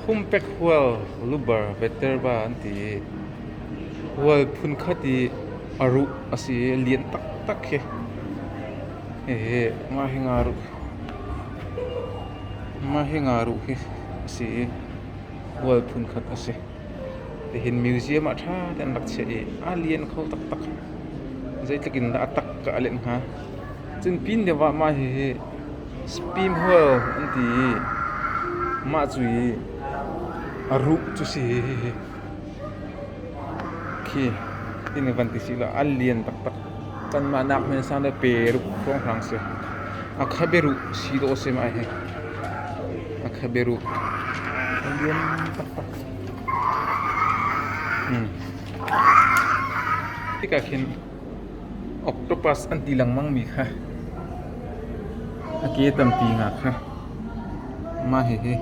Humpback whale lubber vertebra an ti i whale phunkhat i a ruh a si i lian taktak khi. Hihi mah hi nga ruh mah hi nga ruh hi a si i whale phunkhat a si. Tihin museum ah ṭha tein an rak chiah i a lian kho taktak. Zeitluk in dah a tak ka a lenh hnga. Cun pin deuh ah mah hihi Sperm whale an ti i mah cu i a ruh cu si hihi khi timi van ti sih law a lian taktak. Kanmah nak hmanh sang deuh pe ruk hrawnghrang si. A khabe ruh si dawh a si mah hi. A khabe ruh. A lian taktak. Tikah khin Octopus an ti lengmang mi kha a ke tampi nga kha mah hihi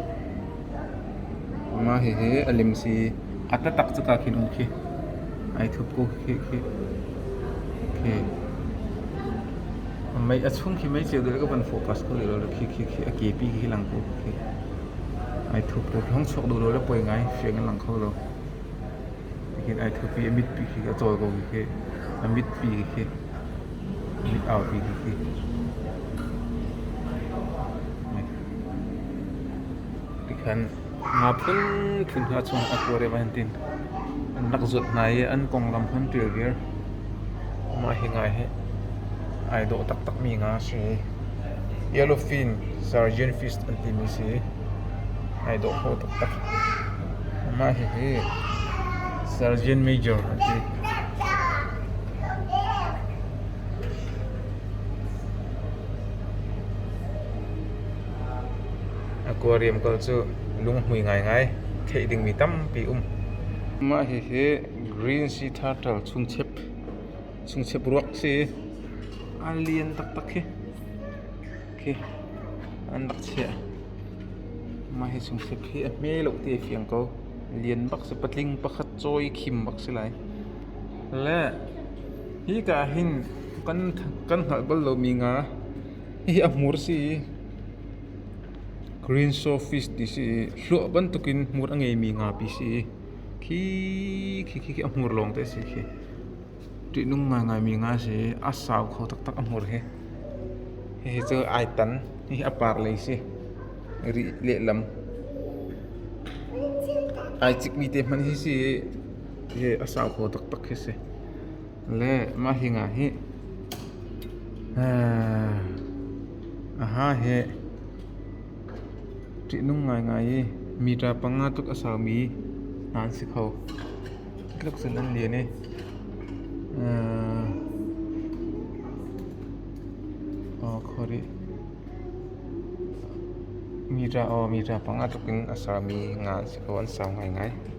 mah hihi a lim si a taktak cu ka khin um khi ai thup ko khi khi khi mei a chung khi mei ceu deuh ka van focus ko lo khi khi khi a ke pi khi lang ko khi ai thup ko hong chuak duh lo le poi ngai fiang in lang kho lo. Hihin ai thup i a mitpi khi a cawl ko khi a mitpi khi mit aupi khi tikhan nga phunphun hna chung aquarium ah hin tin an rak zuat hna i an konglam han ṭial viar. Mah hi nga hi ai dawh taktakmi nga a si. Yellowfin surgeon fish an timi si. Ai dawh kho taktak. Mah hihi surgeon major an ti. Aquarium kal cu lunghmui ngaingai theih dingmi tampi um. Mah hihi green sea turtle chungchep chungchep ruak si. A lian taktak hi. Khi an rak chiah. Mah hi chungchep hi a hme lo ti a fiang ko. Lian bak si patling pakhat cawi khim bak si lai. Le hi ka hin kan kan hngalh bal lomi nga hihi a hmur si i green sawfish ti si i hluah bantukin hmur a ngeimi ngapi si i khi khi khi a hmur lawng te si khi. Ṭihnung ngaingaimi nga a si i a sau kho taktak a hmur hi. Hihi cu ai tan. Hihi a par lei si. Rih lehlam. Ai cikmi te hmanh hi si i hi a sau kho taktak khi si. Le mah hi nga hi aha hi ṭihnung ngaingai i meter panga tluk a saumi hna an si kho. Tluk cun an lian i mita panga tluk in a saumi nga an si ko, an sau ngaingai.